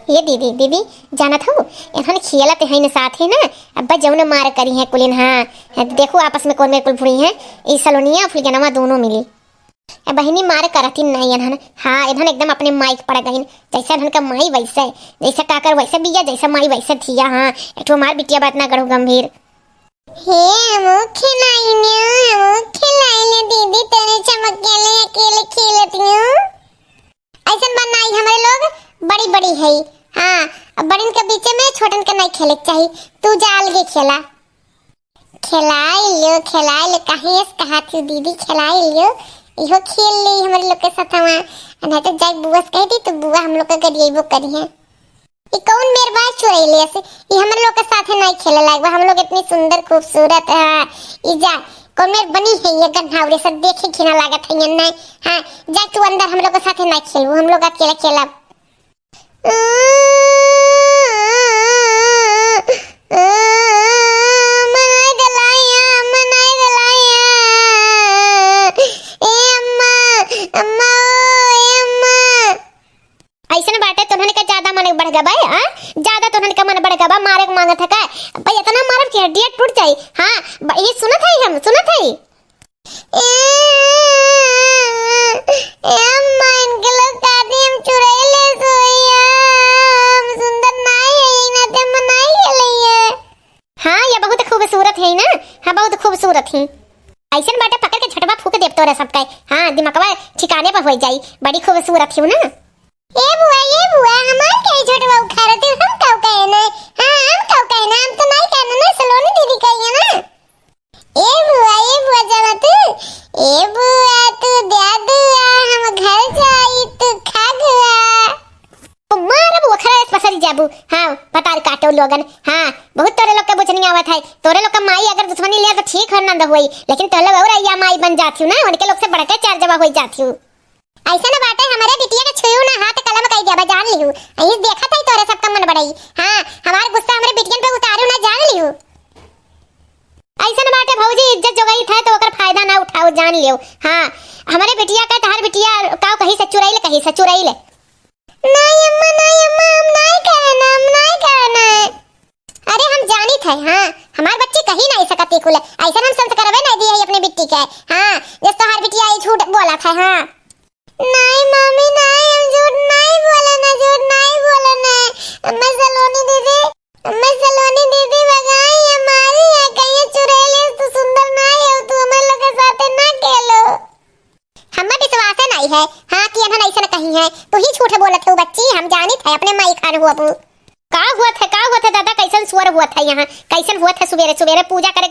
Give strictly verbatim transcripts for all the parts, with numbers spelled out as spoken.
ये दीदी, दीदी, जानत हउ, इन्हन खेलत हैं न साथ ही ना, अब जउन मार करिहैं कुलिन, हाँ, देखो आपस में कौन मेर कुल भुड़िहैं, ई सलोनिया फुलगेनवा दोनों मिली। ए बहिनी, मार करतिन नाहीं इन्हन, हाँ, इन्हन एकदम अपने माई के पड़ गइन, जैसे इन्हन का माई वैसे, जैसे काकर वैसे बिया, जैसे माई वैसे धिया, हाँ, एक ठो हमार बिटिया बा एतना गढ़ू गंभीर। हे, हमहू खेलाइन्यो, हमहू खेलाइले दीदी, तोरे चमकेले अकेले खेलतियो। अइसन बनाई हमरे लोग बड़ी बड़ी है। हाँ, अब बड़न के बीच में छोटन के नहीं खेले के चाही। तू जा अलगे खेला। खेलाइल्यो, खेलाइल्यो, काहे ऐस कहा थी दीदी, खेलाइल्यो। इहो खेल ली हमरे लोग के साथवा। नहीं तो जाके बुआ से कह दी तो बुआ हम लोग के गरियेबो करिहैं। ई कौन मेर बा चुरैले से? ई हमरे लोग के साथे नहीं खेले लायक बा। हम लोग इतनी सुंदर खूबसूरत है। ई जा, कौन मेर बनी है ये गन्हावरे से, देखे घिना लागत है ये नहीं। हाँ, जा तू अंदर, हम लोग के साथे नहीं खेलबू, हम लोग अकेले खेलब। मनाई दलाइया, मनाई दलाइया। ए अम्मा, अम्मा ओ, ए अम्मा। अइसन बाटे, तोहन के ज्यादा मन बढ़ गबा, हाँ? ज्यादा तोहन के मन बढ़ गबा, मारे के मांगत है का? भाई, इतना मारब कि हड्डियाँ टूट जाई। हाँ, ब-, ये सुनत है हम, सुनत है। ए, ए अम्मा, इनके लोग कहती हम चुरैले सोइया, हम सुंदर नाई है, यही नाते हम नाई खेलैया। हाँ, ये बहुत खूबसूरत है ना? हाँ, बहुत खूबसूरत है। अइसन बाटे, पकड़ के झटवा फूंक देब तोरे सबके। हाँ, दिमकवा ठिकाने पर हो जाई। बड़ी खूबसूरत हूँ ना। ए बुआ, ए बुआ, हमार के झटवा उखाड़त है, हम काउ कहे ना? हाँ, हम काउ कहे ना? हम तो नहीं कहना ना, सलोनी दीदी कही है ना। ए बुआ, ए बुआ, जाना तू? ए बुआ, तू दे दुआ, हम घर जाई, तू खा गुआ। तो मारब ओखरा एस पसरी जाबू। हाँ, पतार काटो लोगन। हाँ, बहुत तोरे लोग के बुझनी आवत है। तोरे लोग के माई अगर दुश्मनी ले तो ठीक हो नंद होई, लेकिन तोरे लोग और अइया माई बन जाती हो ना, उनके लोग से बढ़ के चार जवा होई जाती हो। अइसन बाटे, हमरे बिटिया के छुइयो ना, हाथ कलम कइ देबा, जान लिहू। अइस देखत है तोरे सबका मन बढ़ई। हाँ, हमार गुस्सा हमरे बिटियन पे उतारू ना, जान लिहू। अइसन बाटे भौजी, इज्जत जोगई थे तो ओकर फायदा ना उठाओ, जान लियो। हाँ, हमरे बिटिया का, तहार बिटिया का कही से चुरैल, कही से चुरैल। नहीं अम्मा, नहीं अम्मा, हम नहीं कहना, हम नहीं कहना। अरे हम जानित है, हाँ, हमार बच्ची कही नहीं सकती कुल, अइसन हम संस्कारवे नहीं दिए है अपने बिट्टी के। हाँ, जस तोहार बिटिया ई झूठ बोलत है, हाँ। नहीं मम्मी, नहीं, हम झूठ नहीं बोले ना, झूठ नहीं बोले ना। अम्मा सलोनी दीदी, अम्मा सलोनी दीदी भगाई हमारी है, कहियो चुरैले तू सुंदर नहीं हो, तू हमारे लोग के साथे ना खेलो। हमें विश्वास नहीं है, हाँ, कि इन्हन अइसन कही है। तू ही झूठ बोलत हो बच्ची, हम जानित है अपने माई खान हो अबू। का हुआ थे, का हुआ थे दादा, कैसन सुअर हुआ था यहाँ, कैसन हुआ था सुबेरे सुबेरे पूजा करे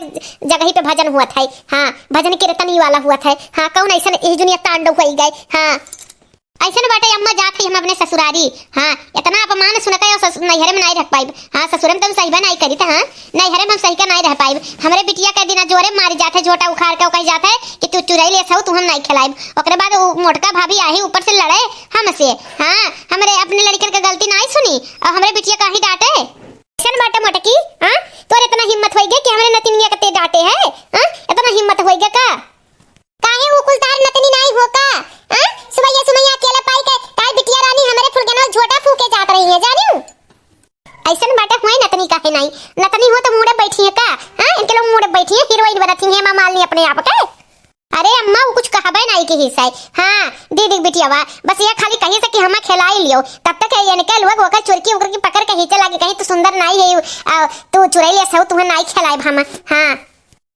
जगही पे भजन हुआ था। हाँ, भजन कीर्तन ई वाला हुआ था। हाँ, कौन अइसन ई दुनिया तांडव होई गए। हाँ, अइसन बाटे अम्मा, जात ही हम अपने ससुरारी। हाँ, इतना अपमान सुन के और ससु-, नैहरे में नहीं रह पाइब। हाँ, ससुरे में तो हम सही बा नहीं करी था। हाँ, नैहरे में हम सही का नहीं रह पाइब। हमरे बिटिया के बिना जोरे मारी जात है, झोटा उखाड़ के कही जात है कि तू चुरैले सौ, तू हम नहीं खिलाइब। ओकरे बाद उ मोटका भाभी आही ऊपर से लड़े हमसे। हाँ, हमरे अपने लड़कन के गलती नहीं सुनी और हमरे बिटिया का ही डांटे। अइसन बाटे मोटकी, हाँ, तोर इतना हिम्मत होई गया कि हमरे नतिनिया के ते डांटे है? हाँ, इतना हिम्मत होई गया का? काहे वो कुल तार नतनी नाई हो का? हाँ? सुबैया सुमैया अकेले पाई के तार बिटिया रानी हमरे फुलगेनवा झोटा फूके जात रही है, जानियो? अइसन बाटे हुए नतनी काहे नाई? नतनी हो तो मुड़े बैठी है का? हाँ? इनके लोग मुड़े बैठी है, हीरोइन बनत ही हेमा मालिनी अपने आप के। अरे अम्मा, वो कुछ कहबे नाई की हिस्सा है। हाँ, दीदी बिटिया बा, बस ये खाली कही से कि हमा खिलाई लियो, तब तक ये इनके लोग ओकर चुरकी उकर की पकड़ के खींचे लागे, कहीं तू सुंदर नाई है, आ, तू चुरैले सौ, तुम्हें नाई खिलाइब हम। हाँ।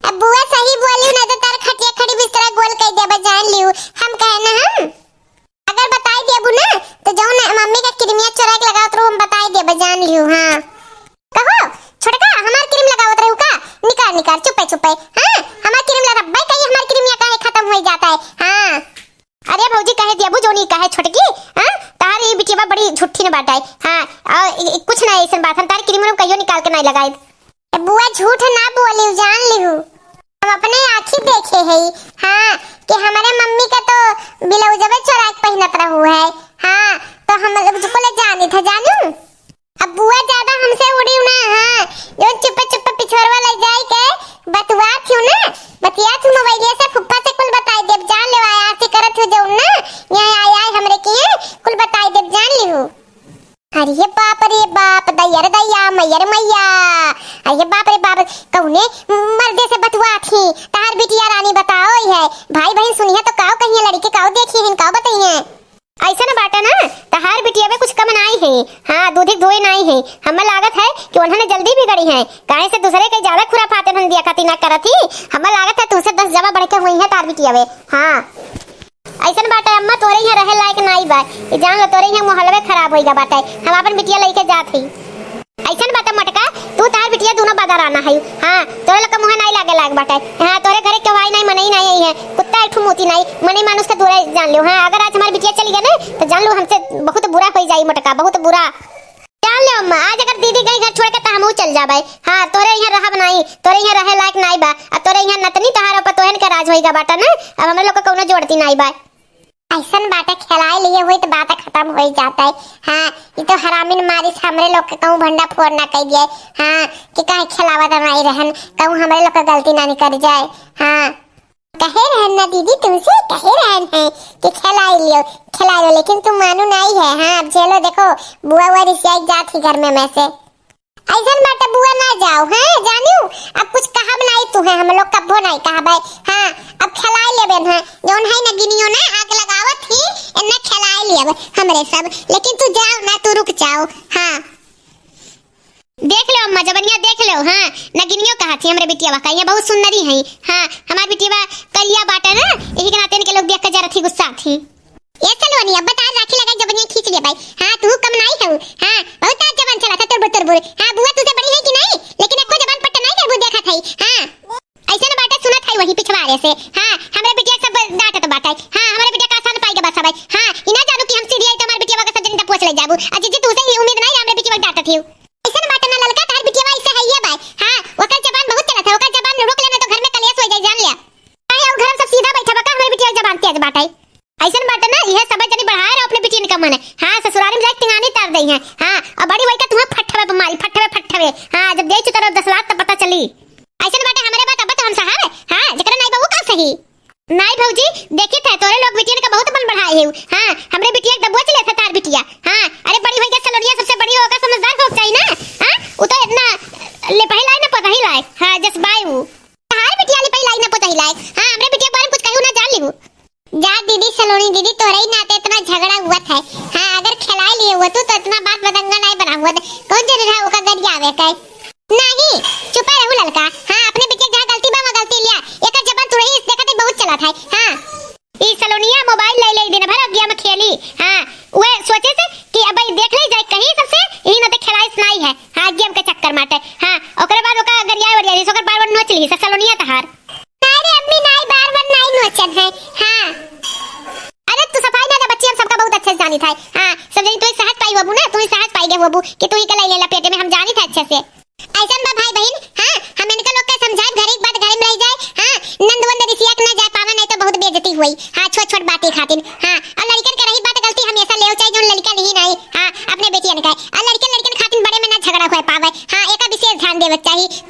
अब बुआ सही बोलियो, ना तो तार खटिया खड़ी बिस्तरा गोल कर देबा, जान लियो। हम कहे ना हम। अगर बताई देबू ना, तो जौन मम्मी का किरमिया चोरा के लगावत रहू, हम बताई देबा, जान लियो। हाँ। कहो, छोटका, हमार किरिम लगावत रहू का? निकार, निकार, चुप्पे, चुप्पे। हाँ, हमार किरिम लगा, भाई कहीं हमार किरिमिया काहे खत्म हो जाता है? हाँ। अरे भौजी, कहे देबू जौन ई कहे छोटकी, हाँ? तार ई बिटिया बड़ी झूठी न बाटाई। हाँ, और ई, ई कुछ ना अइसन बात, हम तार किरिम उरिम कहियो निकाल के नहीं लगाई। ए बुआ, झूठ ना बोलियो, जान लिहू। हम अपने आँखी देखे हई, हाँ, कि हमरे मम्मी का तो ब्लाउजवे चोरा के पहिनत रहू है, हाँ, तो हम लोग को ले जानी था, जानू। अब बुआ ज्यादा हमसे उड़ियो ना, हाँ, जो चुप्पे चुप्पे पिछोरवा ले जाई के बतुआ थियो ना, बतिया थियो मोबाइलिया से फुफ्फा से कुल बताई देब, जान लेवा, आया से करत हो जाऊ ना, यहाँ आय आय हमरे किए कुल बताई देब, जान लिहू। अरे ये बाप रे बाप, दैया रे दैया, मैया रे मैया। अरे बाप रे बाप, कौने मर्दे से बतुआ थी? तहार बिटिया रानी बताओ ही है। भाई बहिन सुनिहे तो काऊ कहिए, लड़के काऊ देखिए हिन, काऊ बताइए। ऐसा न बाटे ना, तहार बिटिया में कुछ कम नाई है। हाँ, दूध एक धोए नाई है। हमें लागत है कि उन्होंने जल्दी बिगड़ी है, काहे से दूसरे के ज्यादा खुराफात उन्होंने दिया खातिर ना करत ही। हमें लागत है तुमसे दस जमा बढ़ के हुई है तार बिटिया में। हाँ। ऐसन बाटे अम्मा, तोरे यहाँ रहे लायक नाई बा। ई जान लो, तोरे यहाँ माहौलवे खराब होइगा बाटे। हम आपन बिटिया लइके जात हई। ऐसन बाटे मोटका, तू तार बिटिया दोनों बदराना है। हाँ, तोरे लोग के मुँह नाई लागे लायक बाटे। हाँ, तोरे घरे केवाई नाई, मनई नाई आई है। कुत्ता एक ठो मूती नाई, मनई मानुष के दूरे जान लियो। हाँ, अगर आज हमार बिटिया चली गई ना, तो जान लो हमसे बहुत बुरा हो जाई मोटका, बहुत बुरा। जान ले अम्मा, आज अगर दीदी गई घर छोड़ के, तो हमहू चल जाबे। हाँ, तोरे यहाँ रहब नाई, तोरे यहाँ रहे लायक नाई बा। आ तोरे यहाँ नतनी तोहार ऊपर तोहन के राज होइगा बाटा ना, अब हमरे लोग के कौनो जोड़ती नाई बा। ऐसन बाटे, खेलाए लिए हुई तो बात खत्म हो जाता है। हाँ, ये तो हरामिन मारी से हमरे लोग के कहूँ भंडा फोड़ ना कह दिए। हाँ, कि काहे खेलावत नाई रहन, कहूँ हमरे लोग के गलती ना निकल जाए। हाँ। कहे रहन ना दीदी तुमसे, कहे रहन है कि खेलाई लियो, खेलाई लियो, लेकिन तुम मानू नहीं है। हाँ, अब झेलो, देखो बुआ, बुआ रिसियाई जात ही घर में, में से। ऐसन बाटे बुआ ना जाओ, हैं, जानियो, अब कुछ कहब नहीं तू है, हम लोग कब्बो नहीं कहबे। हाँ, अब खेलाई लेबे ना, जौन है ना गिनियो ना, आग लगावत ही, एन्ना खेलाई लेब हमरे सब, लेकिन तू जाओ ना, तू रुक जाओ। हाँ। देख लो अम्मा, जबनिया देख लो। हाँ, नगिनियो कहा थी हमरे बिटिया का, ये बहुत सुंदरी है। हाँ, हमार बिटिया करिया बाटे ना, यही के नाते इनके लोग देख के जरा थी गुस्सा थी। ए सलोनी, अब बता, राखी लगा जबनिया खींच ले भाई। हाँ, तू कम नहीं है। हाँ, बहुत आज जबान चला था तुरबुर तुरबुर। हाँ, बुआ तुझे बड़ी है कि नहीं, लेकिन एको जबान पट्ट नहीं करबू, देखा था ही। हाँ। ऐसे न बाटे, सुनत है वही पिछवाड़े से। हाँ, हमरे बिटिया सब डांटत बाटे। हाँ, हमरे बिटिया का आसान पाई के बस हवे। हाँ, ई ना जानू कि हम सीधी आई तो हमारे बिटिया का सब जनी तक पहुँच ले जाबू। आ जीजी, तुझे ही उम्मीद नहीं, हमरे बिटिया डांटत ही। ऐसे न बाटे ना ललका, तार बिटिया ऐसे है ये बाय। हाँ, ओकर जबान बहुत चलत है, ओकर जबान रोक लेना तो घर में कलेश हो जाए, जान लिया। काहे और घर में सब सीधा बैठा बा का, हमरे बिटिया जबान तेज बाटे। ऐसे न बाटे ना, यह सब जनी बढ़ाए रहो अपने बिटियन का मन। हाँ, ससुराल में जाके टिंगानी तार दई है। हाँ, अब बड़ी वही का तुम्हें फट्ठवे पे मारी, फट्ठवे, फट्ठवे। हाँ, जब दे चुतर दस लाख तो पता चली। ऐसन बाटे हमरे बात, अब तो हम साहब, हाँ, जेकरा नाई बा, वो का सही? नाई भौजी, देखी थे, तोरे लोग बिटियन का बहुत मन बढ़ाए है। हाँ, हमरे बिटिया के दबुआ चले थे तार बिटिया। हाँ, अरे बड़ी होई गई सलोनिया, सबसे बड़ी होकर समझदार हो चाहिए ना। हाँ, वो तो इतना ले पहला ही ना पता ही लाए। हाँ, जस बाय वो। तार बिटिया ले पहला ही ना पता ही लाए। हाँ, हमरे बिटिया के बारे में कुछ कहू ना जान ली वो। जा दीदी, सलोनी दीदी, तोहरे ही नाते इतना झगड़ा हुआ था। हाँ, अगर खिलाए लिए हुआ तू तो इतना बात बतंगा नहीं बना हुआ था। कौन जरूर है ओका गरियावे के? नहीं, चुपे रहू ललका। हाँ, अपने बिटिया जहाँ गलती बा, वहाँ गलती लिया। एकर जबान तुरही देखत ही बहुत चलत है। हाँ। ई सलोनिया मोबाइल ले ले दिन भर गेम खेली। हाँ, उहे सोचे से कि अब ई देख ले जाए कहीं सबसे, ई न ते खिलाइस नाई है। हाँ, गेम के चक्कर माटे। हाँ, ओकरे बाद ओका गरिया वरिया जैसे ओकर बार बार नोच ली से सलोनिया तहार। नाई रे अम्मी, नाई, बार बार नाई नोचन है। हाँ। अरे तू सफाई ना दे बच्ची, हम सबका बहुत अच्छे से जानी था। हाँ, सब जनी तू ही सहज पाई होबू ना, तू ही सहज पाई गए होबू कि तू ही के ले ले लपेटे में, हम जानी था अच्छे से। ऐसन बा भाई बहिन, हाँ, हम इनका लोग के समझाए, घर एक बात घर में रह जाए, हाँ, नंद वंद रिसिया के ना जाए पावे, नहीं तो बहुत बेइज्जती हुई, हाँ, छोट छोट बातें खातिर, हाँ, और लड़कन के रही बात गलती, हम ऐसा ले चाहे जो लड़का नहीं, नहीं, हाँ, अपने बेटियन का, और लड़कन लड़कन खातिर बड़े में ना झगड़ा हुए पावे, हाँ, एका विशेष ध्यान देवे के चाहिए।